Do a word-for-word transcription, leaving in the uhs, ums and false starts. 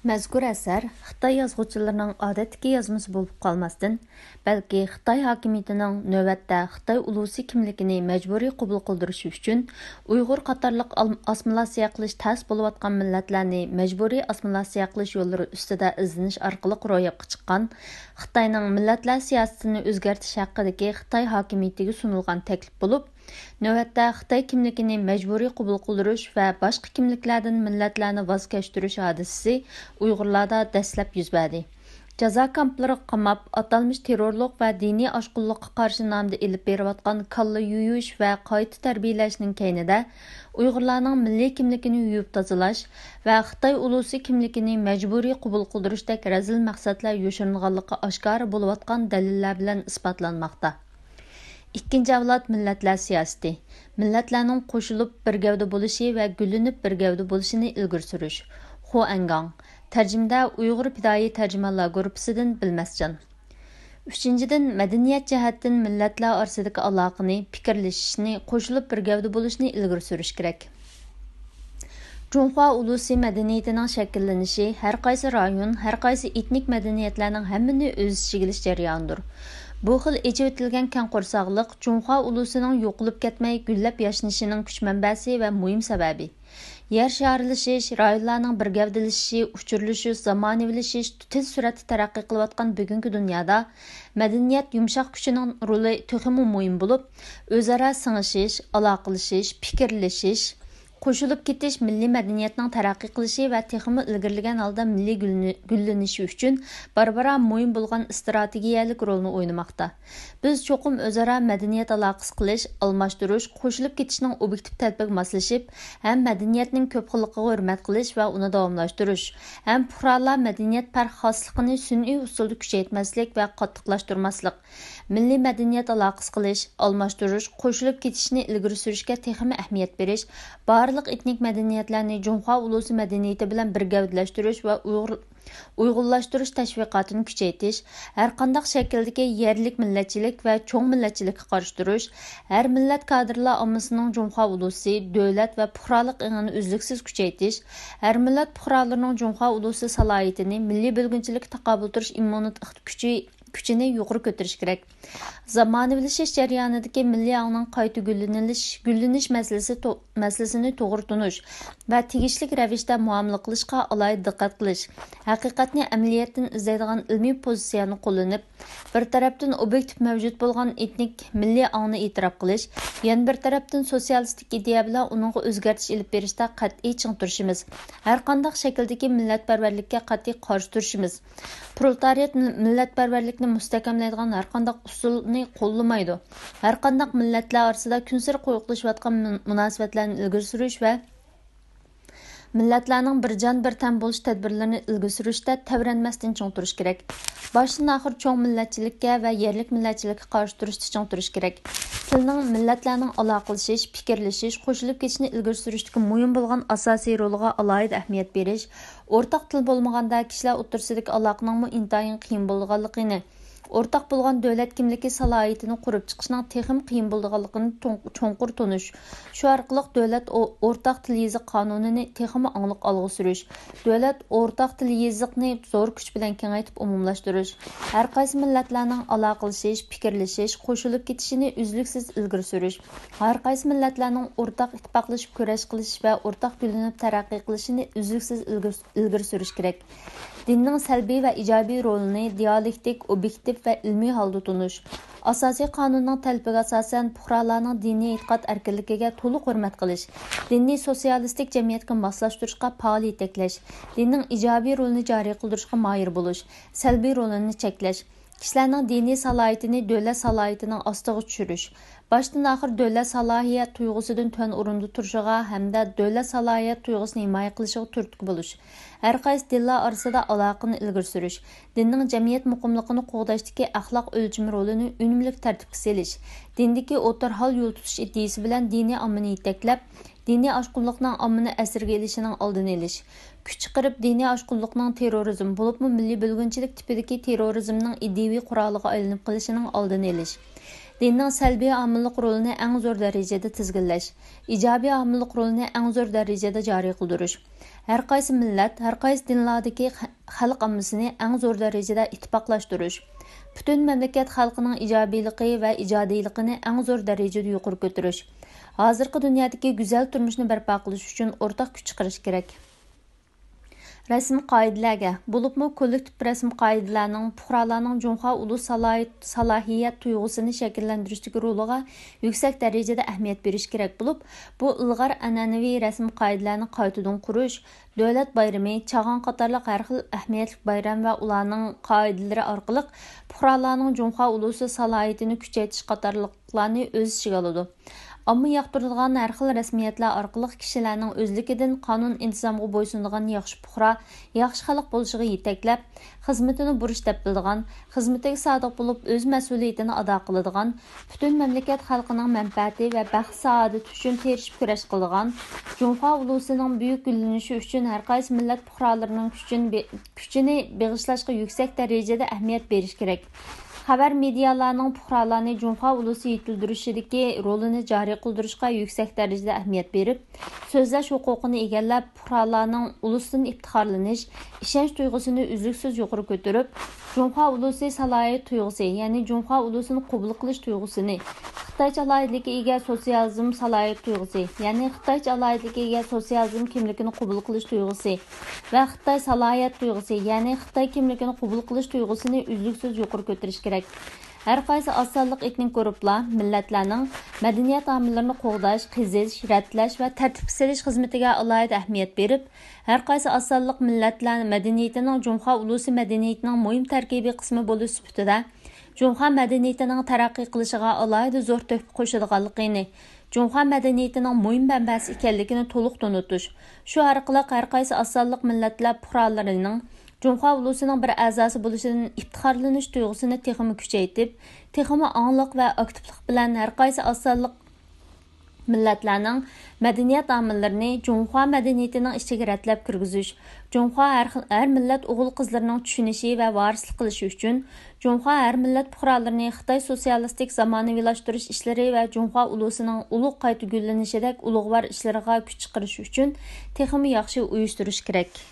مەزكۇر ئەسەر خىتاي يازغۇچىلىرىنىڭ ئادەتتىكى يازمىسى بولۇپ قالماستىن، بەلكى خىتاي ھاكىمىيىتىنىڭ نۆۋەتتە خىتاي ئۇلۇسى كىملىكىنى مەجبۇرىي قوبۇل قىلدۇرۇشى ئۈچۈن ئۇيغۇر قاتارلىق ئال-، ئاسسىمىلياتسىيە قىلىش تەس بولۇۋاتقان مىللەتلەرنى مەجبۇرىي ئاسسىمىلياتسىيە قىلىش يوللىرى ئۈستىدە ئىزدىنىش ئارقىلىق روياپقا چىققان خىتاينىڭ مىللەتلەر سىياسىتىنى ئۆزگەرتىش ھەققىدىكى خىتاي ھاكىمىيىتىگە سۇنۇلغان تەكلىپ بولۇپ، نۆۋەتتە خىتاي كىملىكىنى مەجبۇرىي قوبۇل قىلدۇرۇش ۋە باشقا كىملىكلەردىن مىللەتلەرنى ۋاز كەچتۈرۈش ھادىسىسى ئۇيغۇرلاردا دەسلەپ يۈز بەردى. جازا كامپلىرىغا قاماپ، ئاتالمىش تېررورلۇق ۋە دىنىي ئاشقۇنلۇققا قارشى نامىدا ئېلىپ بېرىۋاتقان كاللا يۇيۇش ۋە قايتا تەربىيەلەشنىڭ كەينىدە ئۇيغۇرلارنىڭ مىللىي كىملىكىنى يۇيۇپ تازىلاش ۋە خىتاي ئۇلۇسى كىملىكىنى مەجبۇرىي قوبۇل قىلدۇرۇشتەك رەزىل مەقسەتلەر يوشۇرۇنغانلىقى ئاشكارا بولۇۋاتقان دەلىللەر بىلەن ئىسپاتلانماقتا. ئىككىنچى ئەۋلاد مىللەتلەر سىياسىتى، مىللەتلەرنىڭ قوشۇلۇپ بىر گەۋدە بولۇشى ۋە گۈللىنىپ بىر گەۋدە بولۇشىنى ئىلگىرى سۈرۈش. خو ئەنگاڭ، تەرجىمىدە ئۇيغۇر پىدائىي تەرجىمانلار گۇرۇپپىسىدىن بىلمەسجان. ئۈچىنچىدىن، مەدەنىيەت جەھەتتىن مىللەتلەر ئارىسىدىكى ئالاقىنى، پىكىرلىشىشنى، قوشۇلۇپ بىر گەۋدە بولۇشنى ئىلگىرى سۈرۈش كېرەك. جۇڭخۇا ئۇلۇسى مەدەنىيىتىنىڭ شەكىللىنىشى ھەر قايسى رايون، ھەر قايسى ئېتنىك مەدەنىيەتلەرنىڭ ھەممىنى ئۆز ئىچىگە ئېلىش جەريانىدۇر. بۇ خىل ئېچىۋېتىلگەن كەڭ قورساقلىق جۇڭخۇا ئۇلۇسىنىڭ يوقىلىپ كەتمەي، گۈللەپ ياشنىشىنىڭ كۈچ مەنبەسى ۋە مۇھىم سەۋەبى. يەر شارىلىشىش، رايونلارنىڭ بىر گەۋدىلىشىشى، ئۇچۇرلىشىش، زامانىۋىلىشىش تېز سۈرئەتتە تەرەققىي قىلىۋاتقان بۈگۈنكى دۇنيادا مەدەنىيەت يۇمشاق كۈچىنىڭ رولى تېخىمۇ مۇھىم بولۇپ، ئۆزئارا سىڭىشىش، ئالاقىلىشىش، پىكىرلىشىش، قوشۇلۇپ كېتىش مىللىي مەدەنىيەتنىڭ تەرەققىي قىلىشى ۋە تېخىمۇ ئىلگىرىلىگەن ھالدا مىللىي گۈللىنى-، گۈللىنىشى ئۈچۈن بارا-بارا مۇھىم بولغان ئىستراتېگىيەلىك رولنى ئوينىماقتا. بىز چوقۇم ئۆزئارا مەدەنىيەت ئالاقىسى قىلىش، ئالماشتۇرۇش، قوشۇلۇپ كېتىشنىڭ ئوبيېكتىپ تەلىپىگە ماسلىشىپ، ھەم مەدەنىيەتنىڭ كۆپ خىللىقىغا ھۆرمەت قىلىش ۋە ئۇنى داۋاملاشتۇرۇش، ھەم پۇقرالار مەدەنىيەت پەرق خاسلىقىنى سۈنئىي ئۇسۇلدا كۈچەيتمەسلىك ۋە قاتتىقلاشتۇرماسلىق، مىللىي مەدەنىيەت ئالاقىسى قىلىش، ئالماشتۇرۇش، قوشۇلۇپ كېتىشنى ئىلگىرى سۈرۈشكە تېخىمۇ ئەھمىيەت بېرىش، بارلىق ئېتنىك مەدەنىيەتلەرنى جۇڭخۇا ئۇلۇسى مەدەنىيىتى بىلەن بىر گەۋدىلەشتۈرۈش ۋە ئۇيغۇر-، ئۇيغۇنلاشتۇرۇش تەشۋىقاتىنى كۈچەيتىش، ھەرقانداق شەكىلدىكى يەرلىك مىللەتچىلىك ۋە چوڭ مىللەتچىلىككە قارشى تۇرۇش، ھەر مىللەت كادىرلار ئاممىسىنىڭ جۇڭخۇا ئۇلۇسى، دۆلەت ۋە پۇقرالىق ئېڭىنى ئۈزلۈكسىز كۈچەيتىش، ھەر مىللەت پۇقرالىرىنىڭ جۇڭخۇا ئۇلۇسى سالاھىيىتىنى مىللىي بۆلگۈنچىلىككە تاقابىل تۇرۇش ئىممۇنىتېت كۈچى، كۈچىنى يۇقىرى كۆتۈرۈش كېرەك. زامانىۋىلىشىش جەريانىدىكى مىللىي ئاڭنىڭ قايتا گۈللىنىلىش، گۈللىنىش مەسىلىسى تو-، مەسىلىسىنى توغرا تونۇش ۋە تېگىشلىك رەۋىشتە مۇئامىلە قىلىشقا ئالاھىدە دىققەت قىلىش، ھەقىقەتنى ئەمەلىيەتتىن ئىزدەيدىغان ئىلمىي پوزىتسىيەنى قوللىنىپ، بىر تەرەپتىن ئوبيېكتىپ مەۋجۇت بولغان ئېتنىك مىللىي ئاڭنى ئېتىراپ قىلىش، يەنە بىر تەرەپتىن سوتسىيالىستىك ئىدىيە بىلەن ئۇنىڭغا ئۆزگەرتىش ئېلىپ بېرىشتا قەتئىي چىڭ تۇرۇشىمىز، ھەرقانداق شەكىلدىكى مىللەتپەرۋەرلىككە قەتئىي قارشى تۇرۇشىمىز. پرولېتارىيات مىل-، مىللەتپەرۋەرلىكنى مۇستەھكەملەيدىغان ھەرقانداق ئۇسۇلنى قوللىمايدۇ. ھەرقانداق مىللەتلەر ئارىسىدا كۈنسېرى قويۇقلىشىۋاتقان مۇن-، مۇناسىۋەتلەرنى ئىلگىرى سۈرۈش ۋە مىللەتلەرنىڭ بىر جان، بىر تەن بولۇش تەدبىرلىرىنى ئىلگىرى سۈرۈشتە تەۋرەنمەستىن چىڭ تۇرۇش كېرەك. باشتىن ئاخىر چوڭ مىللەتچىلىككە ۋە يەرلىك مىللەتچىلىككە قارشى تۇرۇشتا چىڭ تۇرۇش كېرەك. تىلنىڭ مىللەتلەرنىڭ ئالاقىلىشىش، پىكىرلىشىش، قوشۇلۇپ كېتىشنى ئىلگىرى سۈرۈشتىكى مۇھىم بولغان ئاساسىي رولىغا ئالاھىدە ئەھمىيەت بېرىش، ئورتاق تىل بولمىغاندا كىشىلەر ئوتتۇرىسىدىكى ئالاقىنىڭمۇ ئىنتايىن قىيىن بولىدىغانلىقىنى، ئورتاق بولغان دۆلەت كىملىكى سالاھىيىتىنى قۇرۇپ چىقىشنىڭ تېخىمۇ قىيىن بولىدىغانلىقىنى توڭ-، چوڭقۇر تونۇش، شۇ ئارقىلىق دۆلەت ئو-، ئورتاق تىل يېزىق قانۇنىنى تېخىمۇ ئاڭلىق ئالغا سۈرۈش، دۆلەت ئورتاق تىل يېزىقنى زور كۈچ بىلەن كېڭەيتىپ ئومۇملاشتۇرۇش، ھەرقايسى مىللەتلەرنىڭ ئالاقىلىشىش، پىكىرلىشىش، قوشۇلۇپ كېتىشىنى ئۈزلۈكسىز ئىلگىرى سۈرۈش، ھەرقايسى مىللەتلەرنىڭ ئورتاق ئىتتىپاقلىشىپ كۈرەش قىلىش ۋە ئورتاق گۈللىنىپ تەرەققىي قىلىشىنى ئۈزلۈكسىز ئىلگىرى، ئىلگىرى سۈرۈش كېرەك. دىننىڭ سەلبىي ۋە ئىجابىي رولىنى دىيالېكتىك، ئوبيېكتىپ ۋە ئىلمىي ھالدا تونۇش. ئاساسىي قانۇننىڭ تەلىپىگە ئاساسەن، پۇقرالارنىڭ دىنىي ئېتىقاد ئەركىنلىكىگە تولۇق ھۆرمەت قىلىش، دىننى سوتسىيالىستىك جەمئىيەتكە ماسلاشتۇرۇشقا پائال يېتەكلەش، دىننىڭ ئىجابىي رولىنى جارى قىلدۇرۇشقا ماھىر بولۇش، سەلبىي رولىنى چەكلەش، كىشىلەرنىڭ دىنىي سالاھىيىتىنى دۆلەت سالاھىيىتىنىڭ ئاستىغا چۈشۈرۈش، باشتىن ئاخىر دۆلەت سالاھىيەت تۇيغۇسىدىن تۆۋەن ئورۇندا تۇرۇشىغا ھەمدە دۆلەت سالاھىيەت تۇيغۇسىنى ھىمايە قىلىشىغا تۈرتكە بولۇش، ھەرقايسى دىنلار ئارىسىدا ئالاقىنى ئىلگىرى سۈرۈش، دىننىڭ جەمئىيەت مۇقىملىقىنى قوغداشتىكى ئەخلاق ئۆلچىمى رولىنى ئۈنۈملۈك تەرتىپكە سېلىش، دىندىكى ئوتتۇرا ھال يول تۇتۇش ئىدىيىسى بىلەن دىنىي ئاممىنى يېتەكلەپ، دىنىي ئاشقۇنلۇقنىڭ ئاممىنى ئەسىرگە ئېلىشىنىڭ ئالدىنى ئېلىش، كۈچ چىقىرىپ دىنىي ئاشقۇنلۇقنىڭ تېررورىزم، بولۇپمۇ مىللىي بۆلگۈنچىلىك تىپىدىكى تېررورىزمنىڭ ئىدىيىۋى قورالىغا ئايلىنىپ قېلىشىنىڭ ئالدىنى ئېلىش، دىننىڭ سەلبىي ئامىللىق رولىنى ئەڭ زور دەرىجىدە تىزگىنلەش، ئىجابىي ئامىللىق رولىنى ئەڭ زور دەرىجىدە جارى قىلدۇرۇش. ھەر قايسى مىللەت، ھەر قايسى دىنلاردىكى خە-، خەلق ئاممىسىنى ئەڭ زور دەرىجىدە ئىتتىپاقلاشتۇرۇش. پۈتۈن مەملىكەت خەلقىنىڭ ئىجابىيلىقى ۋە ئىجادىيلىقىنى ئەڭ زور دەرىجىدە يۇقىرى كۆتۈرۈش. ھازىرقى دۇنيادىكى گۈزەل تۇرمۇشنى بەرپا قىلىش ئۈچۈن ئورتاق كۈچ چىقىرىش كېرەك. رەسىم قائىدىلەرگە، بولۇپمۇ كوللېكتىپ رەسىم قائىدىلەرنىڭ پۇقرالارنىڭ جۇڭخۇا ئۇلۇس سالاھىيەت، سالاھىيەت تۇيغۇسىنى شەكىللەندۈرۈشتىكى رولىغا يۈكسەك دەرىجىدە ئەھمىيەت بېرىش كېرەك بولۇپ، بۇ ئىلغار ئەنئەنىۋى رەسىم قائىدىلەرنى قايتىدىن قۇرۇش، دۆلەت بايرىمى، چاغان قاتارلىق ھەر خىل ئەھمىيەتلىك بايرام ۋە ئۇلارنىڭ قائىدىلىرى ئارقىلىق پۇقرالارنىڭ جۇڭخۇا ئۇلۇسى سالاھىيىتىنى كۈچەيتىش قاتارلىق ئامىللىقلارنى ئۆز ئىچىگە ئالىدۇ. ئامما ياقتۇرىدىغان ھەر خىل رەسمىيەتلەر ئارقىلىق كىشىلەرنىڭ ئۆزلۈكىدىن قانۇن ئىنتىزامغا بويسۇنىدىغان ياخشى پۇقرا، ياخشى خەلق بولۇشىغا يېتەكلەپ، خىزمىتىنى بۇرچ دەپ بىلىدىغان، خىزمىتىگە سادىق بولۇپ، ئۆز مەسئۇلىيىتىنى ئادا قىلىدىغان، پۈتۈن مەملىكەت خەلقىنىڭ مەنپەئەتى ۋە بەخت-سائادىتى ئۈچۈن تىرىشىپ كۈرەش قىلىدىغان، جۇڭخۇا ئۇلۇسىنىڭ بۈيۈك گۈللىنىشى ئۈچۈن ھەر قايسى مىللەت پۇقرالىرىنىڭ كۈچىنى بې-، كۈچىنى بېغىشلاشقا يۈكسەك دەرىجىدە ئەھمىيەت بېرىش كېرەك. خەۋەر مېدىيالارنىڭ پۇقرالارنى جۇڭخۇا ئۇلۇسى يېتىلدۈرۈشىدىكى رولىنى جارى قىلدۇرۇشقا يۈكسەك دەرىجىدە ئەھمىيەت بېرىپ، سۆزلەش ھوقۇقىنى ئىگىلەپ، پۇقرالارنىڭ ئۇلۇستىن ئىپتىخارلىنىش، ئىشەنچ تۇيغۇسىنى ئۈزلۈكسىز يۇقىرى كۆتۈرۈپ، جۇڭخۇا ئۇلۇسى سالاھىيەت تۇيغۇسى، يەنى جۇڭخۇا ئۇلۇسىنى قوبۇل قىلىش تۇيغۇسىنى، خىتايچە ئالاھىدىلىككە ئىگە سوتسىيالىزم سالاھىيەت تۇيغۇسى، يەنى خىتايچە ئالاھىدىلىككە ئىگە سوتسىيالىزم كىملىكىنى قوبۇل قىلىش تۇيغۇسى ۋە خىتاي سالاھىيەت تۇيغۇسى، يەنى خىتاي كىملىكىنى قوبۇل قىلىش تۇيغۇسىنى ئۈزلۈكسىز يۇقىرى كۆتۈرۈش كېرەك. ھەر قايسى ئاز سانلىق ئېتنىك گۇرۇپپىلار، مىللەتلەرنىڭ مەدەنىيەت ئامىللىرىنى قوغداش، قېزىش، رەتلەش ۋە تەرتىپكە سېلىش خىزمىتىگە ئالاھىدە ئەھمىيەت بېرىپ، ھەر قايسى ئاز سانلىق مىللەتلەر مەدەنىيىتىنىڭ جۇڭخۇا ئۇلۇسى مەدەنىيىتىنىڭ مۇھىم تەركىبىي قىسمى بولۇش سۈپىتىدە، جۇڭخۇا مەدەنىيىتىنىڭ تەرەققىي قىلىشىغا ئالاھىدە زور تۆھپە قوشىدىغانلىقىنى، جۇڭخۇا مەدەنىيىتىنىڭ مۇھىم مەنبەسى ئىكەنلىكىنى تولۇق تونۇتۇش، شۇ ئارقىلىق ھەر قايسى ئاز سانلىق مىللەتلەر پۇقرالىرىنىڭ جۇڭخۇا ئۇلۇسىنىڭ بىر ئەزاسى بولۇشىدىن ئىپتىخارلىنىش تۇيغۇسىنى تېخىمۇ كۈچەيتىپ، تېخىمۇ ئاڭلىق ۋە ئاكتىپلىق بىلەن ھەر قايسى ئاز سانلىق مىللەتلەرنىڭ مەدەنىيەت ئامىللىرىنى جۇڭخۇا مەدەنىيىتىنىڭ ئىچىگە رەتلەپ كىرگۈزۈش، جۇڭخۇا ھەر خىل، ھەر مىللەت ئوغۇل-قىزلىرىنىڭ چۈشىنىشى ۋە ۋارىسلىق قىلىشى ئۈچۈن جۇڭخۇا ھەر مىللەت پۇقرالىرىنى خىتاي سوتسىيالىستىك زامانىۋىلاشتۇرۇش ئىشلىرى ۋە جۇڭخۇا ئۇلۇسىنىڭ ئۇلۇغ قايتا گۈللىنىشىدەك ئۇلۇغۋار ئىشلىرىغا كۈچ چىقىرىش ئۈچۈن تېخىمۇ ياخشى ئۇيۇشتۇرۇش كېرەك.